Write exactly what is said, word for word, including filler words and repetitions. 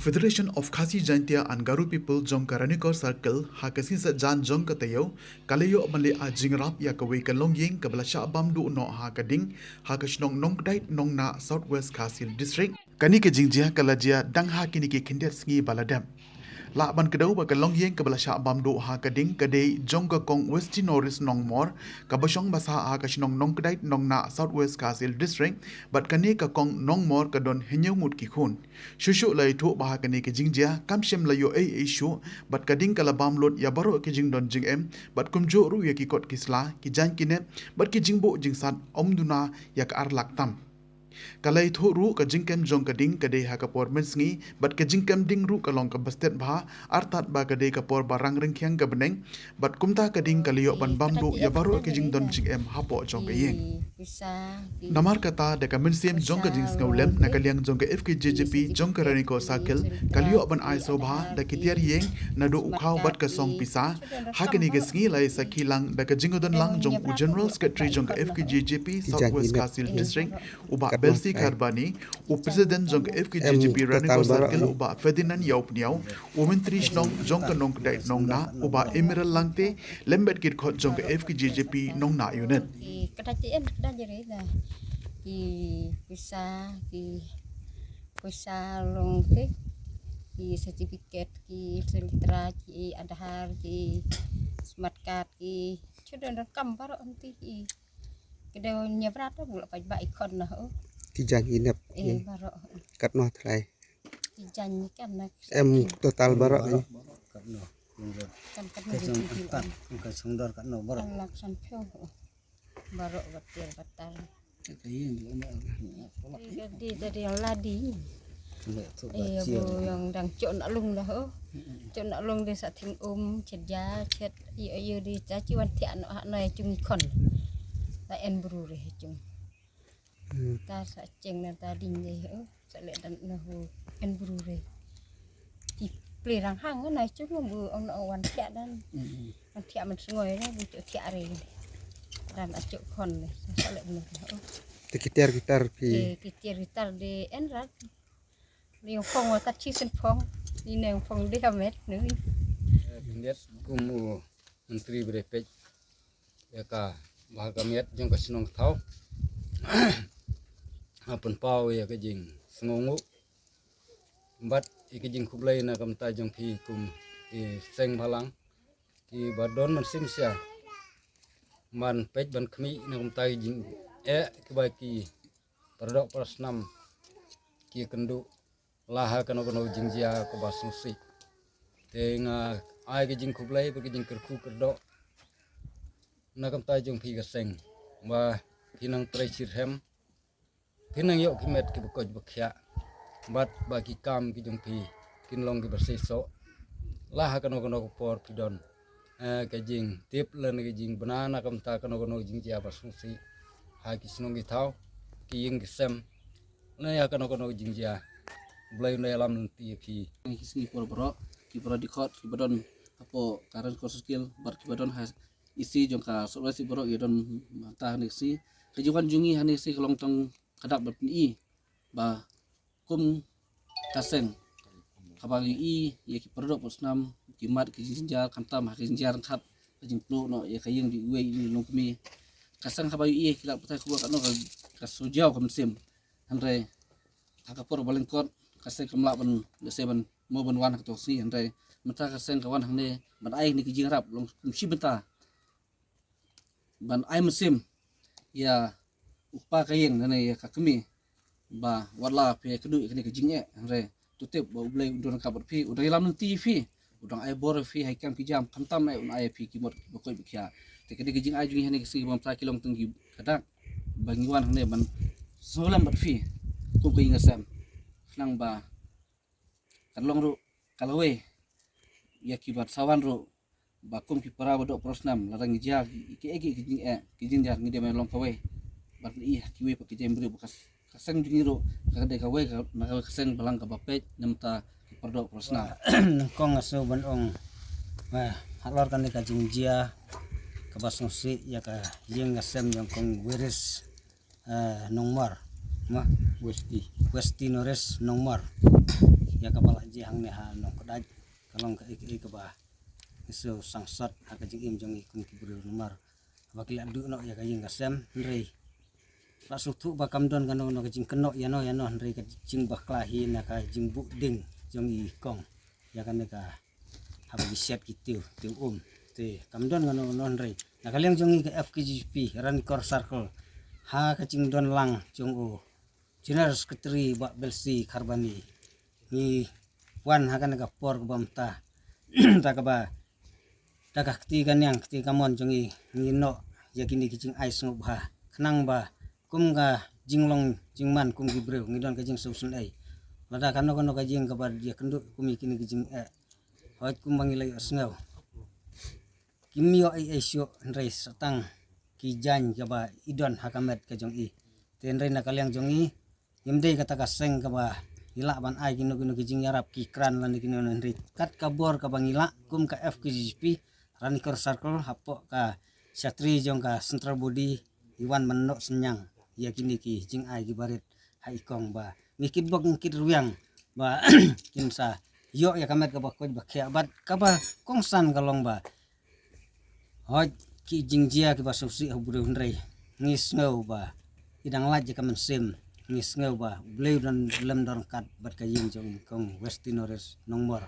Federation of Khasi Jaintia and Garo People jong ka Ranikor Circle ha ka sngi Saitjaiñ jong ka taïew ka la ïoh ban leh ai jingïarap ïa kawei ka longïing kaba la shah bam duh noh ha ka ding ha ka shnong Nongkdait Nongnah, South West Khasi Hills District. Kane ka jingjia ka la jia dang ha kine ki khyndiat sngi ba la dep. Lah ban kdew ba ka longïing kaba la shah bam duh ha ka ding ka dei jong ka kong Westi Norris Nongmor kaba shong basa ha ka shnong Nongkdait Nongnah, South West Khasi Hills District, bad kane ka kong Nongmor ka don hynñiew ngut ki khun. Shuh shuh la ïathuh ba ha kane ka jingjia kam shym la ïoh ei ei shuh, bad ka ding ka la bam lut ïa baroh ki jingdon jingem, bad kumjuh ruh ïa ki kot ki sla, ki jaiñ ki nep, bad ki jingbuh jingsat ym duna ïa ka ar lak tam. Ka la ïathuh ruh ka jingkem jong ka ding ka dei ha ka por mynsngi, bad ka jingkem ding ruh ka long kaba stet bha, artat ba ka dei ka por ba rang ryngkhiang ka bneng, bad kumta ka ding ka la ïoh ban bam duh ïa baroh ki jingdon jingem hapoh jong ka ïing. Namar kata da ka mynsiem jong ka jingsngewlem na ka liang jong ka F K J J P jong ka Ranikor Circle ka la ïoh ban ai sngewbha da ki tiar ïing naduh u khaw bad ka song pisa. Ha kane ka sngi la ïa sakhi lang da ka jingdon lang jong u General Secretary jong ka F K J J P South West Khasi Hills District, u Bah Belsi Kharbani, u President jong ka F K J J P Ranikor Circle, u Bah Ferdinand Ïawpniaw, u Myntri Shnong jong ka Nongkdait Nongnah, u Bah Emerald Langte, lem bad ki dkhot jong ka F K J J P Nongnah Unit. Ki kdai te em kdai jere da ki pisa, ki pisa long te, ki certificate, ki selitra, ki Aadhaar, ki smart card, ki chudon don kam baroh anti ki. Ki dei nia brat bula paj ba i khon na o. Ki jaiñ ki nep. Eh, baroh. Katno thlai. Ki jaiñ ni kan na. Em total baroh. Katno. Kan katno. Ka song antat, ka song dor katno baroh. Kan lak san phew. Baroh batir batar. Ka ïing di umar. Di di di ladi. Eh, abo yang dang chok na lung dah o. Chok na lung di sa thing um chet ja chet ïa ïa di ta chi wan thiah noh ha noi chung khon. Ta en bru re chung. Ta sa cheng na ta ding de o. Sa le dan na hu en bru re. Ti ple rang hang na chung bu ong na wan thiah dan. Wan thiah man sngoi na bu chok thiah re. Dan a chok khon ne. Sa le na o. Te ki tiar ki tar phi. Eh, ki tiar ki tar de en rat. Ni phong wa tat chi sen phong. Ni ne phong de ha met nu. Khyndiat kum u Myntri ba dei peit ïa ka ba ka miat jong ka shnong Thaw. Ha pynpaw ïa ka jingsngewnguh bad ïa ka jingkhublei na ka bynta jong phi kum i seng bhalang kiba don mynsiem sha ban peit ban khmih na ka bynta ki jingeh kiba ki paradoh parasnam ki kynduh la ha kano kano jingjia kaba sngewsih. Te nga ai ka jingkhublei bad ka jingkyrkhu kyrdoh na ka bynta jong phi ka seng ba phi nang trei shitrhem, phi nang ïoh ki met kiba koit ba khiah bad ba ki kam ki jong phi kin long kiba seisoh la ha kano kano ka por phi don. Eh, ka jingtip lane ka jingbna na ka bynta kano kano jingjia ba sngewsih ha ki shnong ki thaw, ki ïing ki sem, lane ha kano kano jingjia. Blei un ïalam lynti ïa phi. Ki sngi por baroh ki para dkhot kiba don hapoh ka Ranikor Circle bad kiba don ha E C jong ka South West baroh ïa don mynta ha ne sngi. Ka jingwan jong ngi ha ne sngi ka long tang ka dak ba pyn-i ba kum ka seng kaba ngi i ïa ki paradoh parasnam, ki mat ki jingjynjar, khamtam ha ki jingjynjar ryngkat ka jingpluh noh ïa ka ïing jong iwei i nongkmie. Ka seng kaba ngi i ïa ki lad pathai khubor katno ka, ka shu jaw ka mynsiem. Hynrei ha ka por ba lyngkot ka seng kam lah ban lehse ban mo ban wan ha kato ka sngi, hynrei mynta ka seng ka wan hangne ban ai ne ki jingïarap long kum shi bynta ban ai mynsiem ïa u kpa ka ïing lane ïa ka kmie ba wat la phi ïakynduh ïa kane ka jingeh, hynrei to tip ba U Blei u don ryngkat bad phi, u dang ïalam lynti ïa phi, u dang ai bor ïa phi ha ki kam ki jam, khamtam eh un ai ïa phi ki mot kiba koit ba khiah. Te kane ka jingai jong ngi hangne ka sngi ba mynta ki long tang ki ka dak ba ngi wan hangne ban sngewlem bad phi kum ka ïing ka sem, khnang ba kan long ruh ka lawei ïa kiba sa wan ruh ba kum ki para ba doh parasnam, lada ngi jia ki, ki, ki, ki jingeh, ki jingjar, ngi dei ban long kawei ban pyni ha kiwei pat ki jaitbynriew ba ka, ka seng jong ngi ruh ka dei kawei ka, na kawei ka seng balang kaba peit na ka bynta ki paradoh parasnam. Nyngkong nga sngew ban ong, eh, halor kane ka jingjia kaba sngewsih ïa ka ïing ka sem jong kong Wiris, eh, Nongmor, ma? Westi. Westi Norris Nongmor. Ïa kaba la jia hangne ha Nongkdait ka long kaei kaei kaba ngi shu sangsot ha ka jingim jong ngi kum ki briew namar ba ki la duh noh ïa ka ïing ka sem, hynrei la sngewthuh ba kam don kano kano ka jingkynnoh ïano ïano, hynrei ka jingbakla hi na ka jingbuh ding jong i kong ïa kane ka, haba ki shet ki tiew, tiew um. Te kam don kano kano, hynrei na ka liang jong ngi ka F K J G P Ranikor Circle, ha ka jingdon lang jong u General Secretary Bah Belsi Kharbani, ngi wan ha kane ka por kaba mynta da kaba, da ka kti kaniang kti kamon jong ngi, ngi noh ïa kine ki jingai sngewbha khnang ba kum ka jinglong jingman kum ki briew ngi don ka jingsngewsynei. Lada kano kano ka jing kaba ïakynduh kum ïa kine ki jingeh, hooid, kumba ngi la ïohsngew, kim ïoh ei ei shuh, hynrei sa tang ki jaiñ kaba i don ha ka met ka jong i. Te hynrei na ka liang jong i, im dei kata ka seng kaba i lah ban ai kino kino ki jingïarap ki kran lane kino, hynrei kat ka bor kaba ngi lah kum ka F K J G P Ranikor Circle hapoh ka shatri jong ka Central Body, i wan ban noh synñiang ïa kine ki jingai kiba rit ha i kong ba ngi kit bok ngi kit rwiang ba kin sa ïoh ïa ka met kaba koit ba khiah. Bad kaba kongsan ka long ba hooid, ki jingjia kiba sngewsih ha u briew, hynrei ngi sngew ba i dang lait ïa ka mynsiem, ngi sngew ba u Blei u don lem don kat bad ka ïing jong i kong West Timorese Nongmor.